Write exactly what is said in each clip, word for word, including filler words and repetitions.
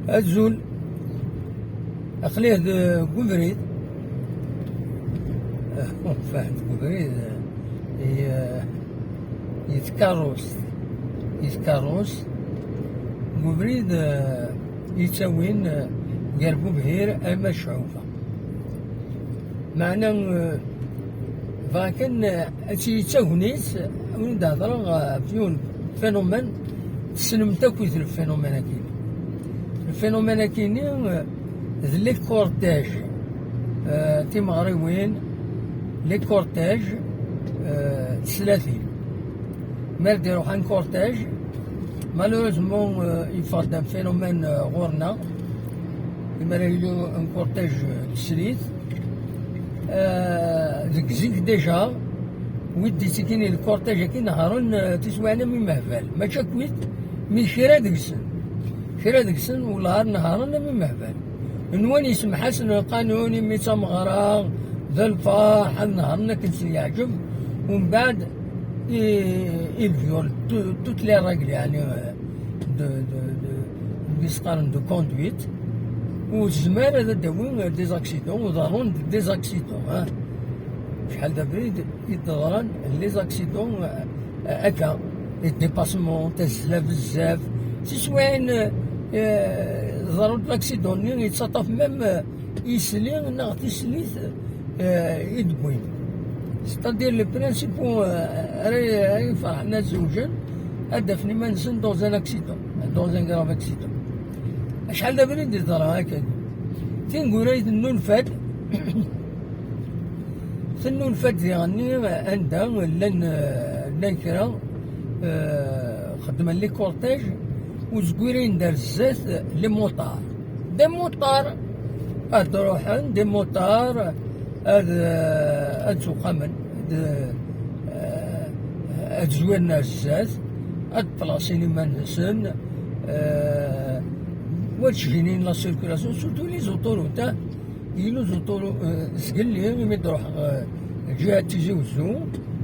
Azul. Aql-i deg ubrid. Enfin, deg ubrid, i, i tkeṛṛust. I tkeṛṛust. Deg ubrid, eh, yettawin, eh, gar Bubhir arma d Cɛuba. Meɛna, eh, bɣiɣ kan, eh, ad tili d tagnit, win d-hedreɣ, eh, ɣef yiwen phénomène, tessnem-t akk le phénomène-agi. Le phénomène-agi-nni, eh, d les cortèges, eh, timeɣriwin, les cortèges, eh, teslatin. Mi ara d-iruḥ un cortège, malheureusement, eh, yeffeɣ-d un phénomène, eh, ɣur-neɣ. Imi ara yili un cortège, eh, n teslit, eh, deg zik déjà, wid d-ittekkin i lkurtaj-agi nehhren, eh, tiswiɛin am imehbal. Mačči akk wid, mi kra deg-sen. Kra deg-sen, wellah ar nehhren am imehbal. Nwan isemḥ-asen lqanun, imi d tameɣra, d lferḥ, ad nehhren akken sen-yeɛǧeb. Umbeɛd, i, i viol tout-, toutes les règles, yeɛni, eh, de, de, de, d-qqaren de conduite, ur tezmir ad d-tawi des accidents, u ḍerrun des accidents, ha? Acḥal d abrid i d-ḍran les accidents, eh, akka, les dépassements, tazzla bezzaf, tiswiɛin, eh, ḍerrunt l'accident-nni, yettaṭṭaf même, eh, isli neɣ tislit, eh, i d-wwin. C'est-à-dire les principaux, eh, ara, ara iferḥen ad zewǧen, ad d-afen iman-nsen dans un accident, dans un grave accident. Acḥal d abrid i d-yeḍra akka. Tineggura i tennulfa-d, tennulfa-d diɣenni anda llan, eh, llan kra, eh, xeddmen les cortèges, u zegwirin-d ar zdat les motards. Des motards ad d-ruḥen, des motards ad, ad ttuqamen, ad, ad zwiren ar zdat, ad plasin iman-nsen, eh, wa ttjinin la circulation, surtout les autoroutes, hein. Yella les autoroutes, eh, zgelli, imi d-ruḥeɣ, eh, ǧiha Tizi Wezzu,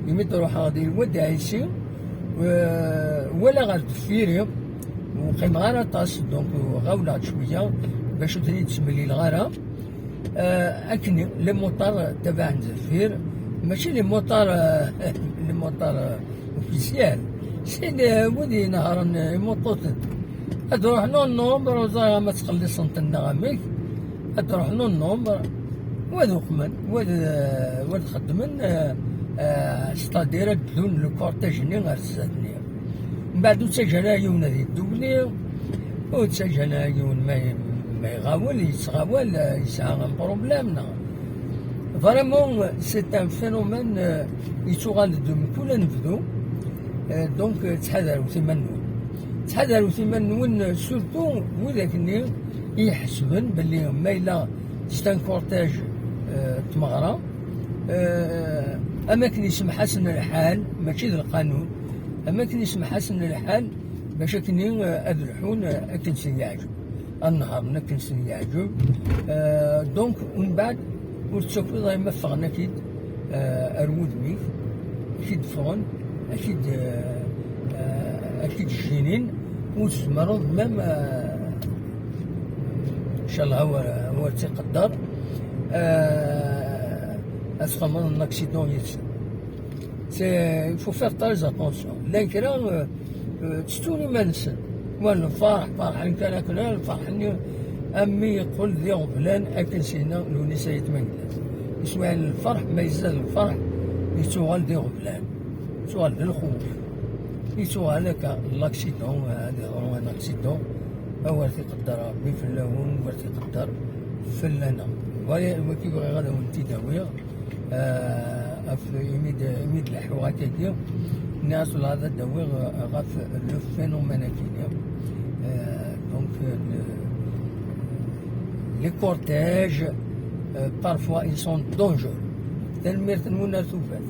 imi d-ruḥeɣ di Lwad Ɛisi, eh, wala ɣer deffir-i, ur qqimeɣ ara aṭas, donc, eh, ɣawleɣ-d cwiya, bac ur ten-id-smelileɣ ara. Eh, akken les motards tabaɛen deffir, mačči les motards, eh, les motards, eh, officiels. C'est, eh, wid inehhren, eh, imuṭuten. Ad ruḥen en nombre, ur ẓriɣ ma ttxelliṣen-ten neɣ amek. Ad ruḥen en nombre, wa ad uqmen, wa ad, eh, wa ad xeddmen, eh, eh, c'est-à-dire ad bdun le cortège-nni ar zdat-nni. Mbeɛd ur ttaǧǧan ara yiwen ad yeddubli, ur ttaǧǧan ara yiwen ma, ma iɣawel, yettɣawal, eh, yesɛa un problème, neɣ. Vraiment, c'est un phénomène, eh, yettuɣal-d mkul anebdu. Eh, donc, eh, ttḥadarewt iman-nwen. Ttḥadarewt iman-nwen, eh, surtout widak-nni i iḥesben belli ma yella c'est un cortège, eh, n tmeɣra, eh, am akken isemḥ-asen lḥal, mačči d lqanun, am akken isemḥ-asen lḥal, bac akken, eh, ad lḥun, eh, akken sen-yeɛǧeb, ad nehṛen akken sen-yeɛǧeb. Eh, donc, umbeɛd, ur tettakiḍ ara ma ffɣen akid, eh, ar wudem-ik, akid ffɣen, akid, eh, eh, akid jjinin, ur tezmreḍ même, eh, ncallah wer, wer tt-iqedder, eh, ad txedmeḍ un accident yid-sen. C'est, il faut faire très attention. Llan kra, euh, euh, ttettun iman-nsen. Wa lferḥ, ferḥen kan akken, lferḥ-nni, am mi yeqqel d iɣeblan, akken s-yenna Lewnis Ayt Mengellat. Iswiɛen n lferḥ, ma yezza-d lferḥ, yettuɣal d iɣeblan. Yettuɣal d lxuf. Yettuɣal akka, l'accident, ad yeḍru un accident. Awer t-iqedder Rebbi fell-awen, awer t-iqedder fell-aneɣ. Wa, wagi bɣiɣ ad awen-t-id-awiɣ. Euh, ɣef imi d, imi d-leḥḥuɣ akkagi, nniɣ-as wellah ad d-awiɣ, euh, ɣef le phénomène-agi-nni. Euh, donc, euh, le, les cortèges, euh, parfois, ils sont dangereux. Tanemmirt-nwen ar tufat.